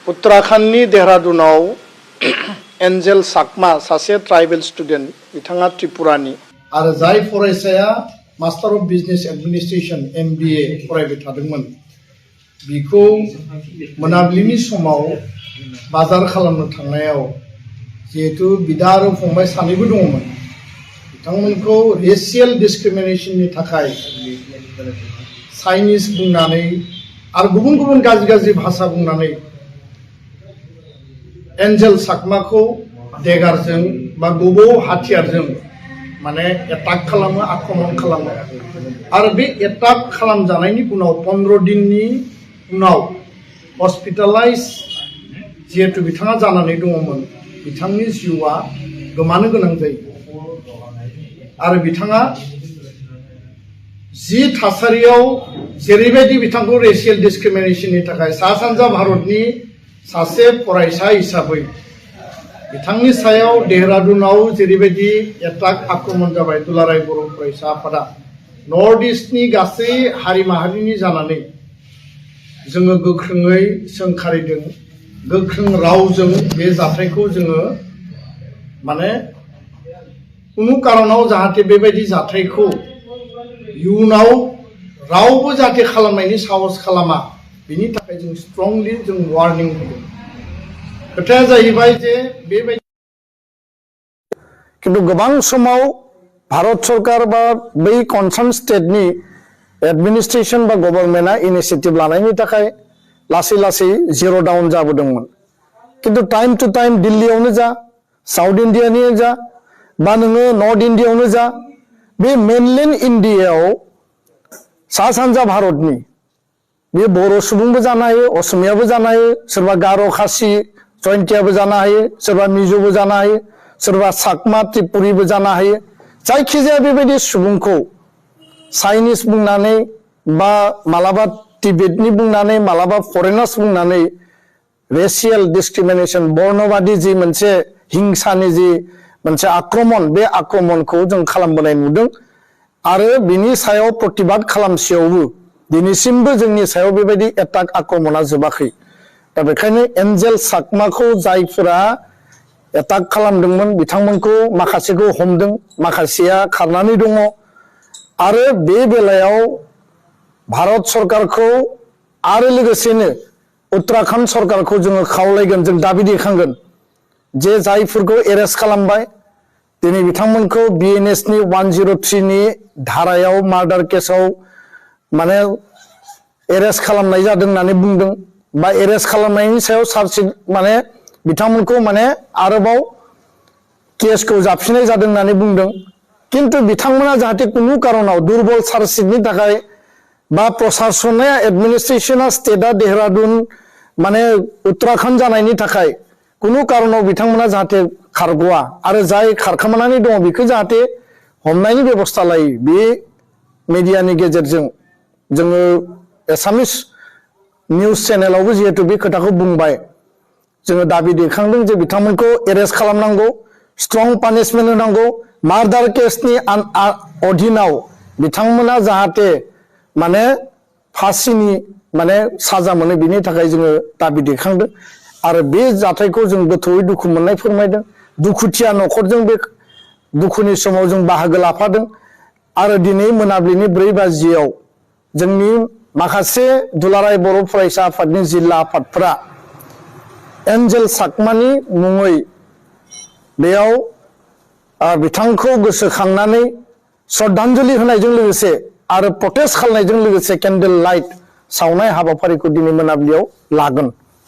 उत्तराखंडनि देहरादूनाव Angel साकमा सासे tribal student बिथाङा त्रिपुरानि आरो जाय फरायसाया master of business administration MBA फरायबाय थादोंमोन बिखौ मोनाबिलिनि समाव बाजार खालामनो थांनायाव जिहेतु बिदा आरो फंबाय सानैबो दङमोन बिथांमोनखौ रेशियेल डिस्क्रिमिनेशननि थाखाय चाइनिज बुंनानै आरो गुबुन गुबुन गाज्रि भाषा बुंनानै एन्जेल साकमाखौ देगारजों बा गोबौ हाथियारजों माने एटाक खालामो आक्रमण खालामो आरो बे एटाक खालामजानायनि उनाव 15 दिननि उनाव हस्पिटालाइज जिहेतु बिथाङा जानानै दङमोन बिथांनि जिउआ गोमानो गोनां जायो आरो बिथाङा जि थासारियाव जेरैबायदि बिथांखौ रेशियेल डिस्क्रिमिनेशननि थाखाय सा सानजा भारतनि सासे फरायसा हिसाबै बिथांनि सायाव देहरादूनाव जेरैबायदि एटाक आक्रमण जाबाय दुलाराय बर' फरायसा आफादा नर्थ इस्टनि गासै हारि माहारिनि जानानै जोङो गोख्रोङै सोंखारिदों गोख्रों रावजों बे जाथायखौ जोङो माने कुनु कारनाव जाहाथे बेबायदि जाथायखौ इयुनाव रावबो जाहाथे खालामनायनि साहस खालामा बिनि थाखाय जों स्ट्रंलि जों वार्निं होदों खोथाया जाहैबाय जे बेबायदि किन्तु गोबां समाव भारत सरकार बा बै कनसार्न स्टेटनि एडमिनिस्ट्रेशन बा गभर्नमेन्टआ इनिशिएटिभ लानायनि थाखाय लासै लासै जिर' डाउन जाबोदोंमोन किन्तु टाइम टू टाइम दिल्लीयावनो जा साउथ इन्डियानि जा बा नोङो नर्थ इन्डियायावनो जा बे मेनलैंड इन्डियायाव सा सानजा भारतनि बे बर' सुबुंबो जानो हायो असमियाबो जानो हायो सोरबा गार' खासि जयन्तियाबो जानो हायो सोरबा मिज'बो जानो हायो सोरबा साकमा त्रिपुरिबो जानो हायो जायखिजाया बेबायदि सुबुंखौ चाइनिज बुंनानै बा मालाबा टिबेटनि बुंनानै मालाबा फरेनार्स बुंनानै रेशियेल डिस्क्रिमिनेशन बर्णवादी जि मोनसे हिंसानि जि मोनसे आक्रमण बे आक्रमणखौ जों खालामबोनाय नुदों आरो बिनि सायाव प्रतिबाद खालामसेयावबो दिनैसिमबो जोंनि सायाव बेबायदि एटाक आक्रमणा जोबाखै दा बेखायनो एन्जेल साकमाखौ जायफोरा एटाक खालामदोंमोन बिथांमोनखौ माखासेखौ हमदों माखासेया खारनानै दङ आरो बे बेलायाव भारत सरकारखौ आरो लोगोसेनो उत्तराखंड सरकारखौ जोङो खावलायगोन जों दाबि दैखांगोन जे जायफोरखौ एरेस्ट खालामबाय दिनै बिथांमोनखौ BNS नि 103 नि धारायाव मार्डार केसाव माने एरेस्ट खालामनाय जादों होननानै बुंदों बा एरेस्ट खालामनायनि सायाव चार्जशीट माने बिथांमोनखौ माने आरोबाव केसखौ जाफिननाय जादों होननानै बुंदों किन्तु बिथांमोना जाहाथे कुनु कारनाव दुर्बल चार्जशीटनि थाखाय बा प्रशासना एडमिनिस्ट्रेशना स्टेटआ देहरादून माने उत्तराखंड जानायनि थाखाय कुनु कारनाव बिथांमोना जाहाथे खारग'वा आरो जाय खारखोमानानै दङ बेखौ जाहाथे हमनायनि बेबस्था लायो बे मिडियानि गेजेरजों जोङो एसामिस निउज चेनेलावबो जिहेतु बे खोथाखौ बुंबाय जोङो दाबि दैखांदों जे बिथांमोनखौ एरेस्ट खालामनांगौ स्ट्रं पानिशमेन्ट होनांगौ मार्डार केसनि अधीनाव बिथांमोना जाहाथे माने फांसिनि माने साजा मोनो बिनि थाखाय जोङो दाबि दैखांदों आरो बे जाथायखौ जों गोथौयै दुखु मोननाय फोरमायदों दुखुथिया न'खरजों बे दुखुनि समाव जों बाहागो लाफादों आरो दिनै मोनाबिलिनि 4 बाजियाव जोंनि माखासे दुलाराय बर' फरायसा आफादनि जिल्ला आफादफोरा एन्जेल साकमानि मुङै बेयाव बिथांखौ गोसोखांनानै श्रद्धांजलि होनायजों लोगोसे आरो प्रटेस्ट खालामनायजों लोगोसे केन्डेल लाइट सावनाय हाबाफारिखौ दिनै मोनाबिलियाव लागोन।